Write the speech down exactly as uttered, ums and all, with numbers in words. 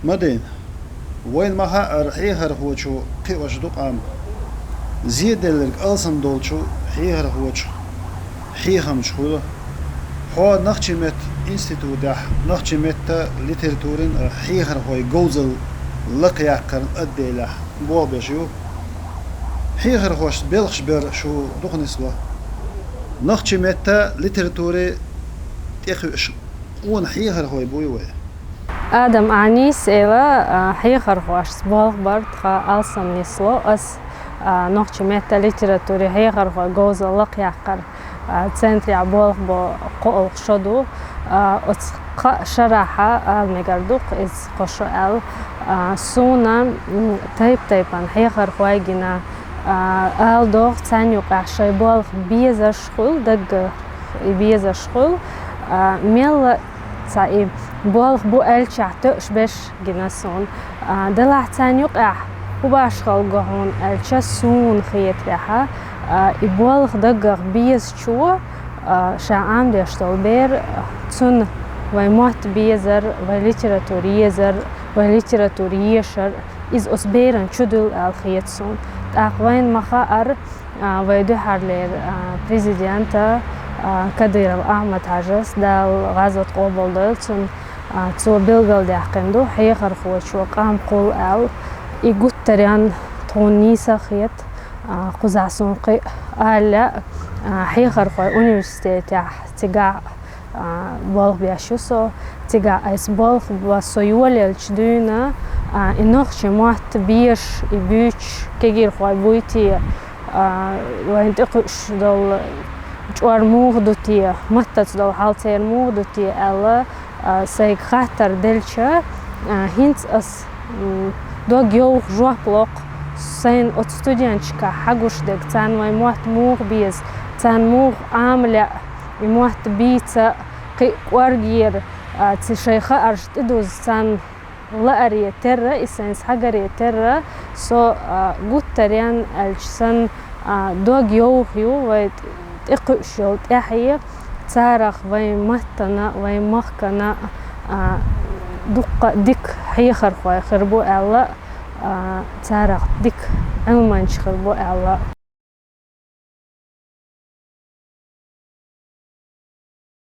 Ма дийна, вайна ма хаъара, хьехархочо кхиош ду къам. Зеделларг алсам долчу хьехархочух хьехамча хуьлу. Хьо нохчийн меттан институтехь нохчийн меттан, литературин а хьехархойн говзалла лакхъяккхарна отделехь болх беш ю. Хьехархошца белхаш бер шу дукха нисло. Нохчийн меттан, литературин тӀекхуьуш къона хьехархой буй вай. Адам, Ӏанис эла, а, хьехархошца болх бар тхан алсам нисло. Ас, а, нохчийн меттан, литературин хьехархойн говзалла лакхъяккхар, а, центрехь болх бо кхоалгӀа шо ду. А, оцу кхаа шарахь ала мегар ду-кх иза кхо шо аьлла. А, суна, м, тайп-тайпана хьехархой гина, а, ала догӀу, царна юкъахь шайн болх безаш хуьлу, даггара и безаш хуьлу, а, мелла цхьа и болх бу аьллачохь тоьуш берш гина суна. А, делахь царна юкъахь хӀун башхалла го хьуна аьлча, суна хетарехь, а, и болх даггара безачо, а, ша Ӏамадеш долу бер, цунна вайн мотт безар, вайн литература езар, вайн литература ешар, иза оцу беран чу дуьллу аьлла хета суна. ТӀаккха вайна ма хаъара, а, вайн дуьххьарлера, а, президента, а, Кадыров Ахьмад-Хьаьжас, Дала гӀазот къобалдойла цуьнан, а, цо билгалдаьккхина ду хьехархочо къам кхуллу аьлла. И гуттаренна тхуна нийса а хета, а, кхузахь суна кхин а ала лаьа, а, хьехархойн университетехь цигахь а, болх беш ю со. Цигахь айса болх бан со йолаелча дуьйна, а, и нохчийн мотт безаш, и буьйцуш кегийрхой буй те, а, вайна тӀекхуьуш долу чкъор муха ду те, маттаца долу хьал церан муха ду те аьлла, а, сайга хаттар делча, а, хӀинца ас, м, дог йовха, жоп локху, сайна оцу студенташкахь хьагуш дерг, царна вайн мотт муха беза, царна муха Ӏама лаьа, и мотт бийца, кхин а кӀоргера, а, ци шайн хаарш тӀедуза царна лааре терра, и сайн схьагаре терра, со, а, гуттаренна аьлча санна, а, дог йовха ю вай тӀекхуьуш йолу тӀаьхье, царах вайн маттана, вайн махкана, а, дуккха а дика хьехархой хир бу аьлла, а, царах дика Ӏилманча хир бу аьлла.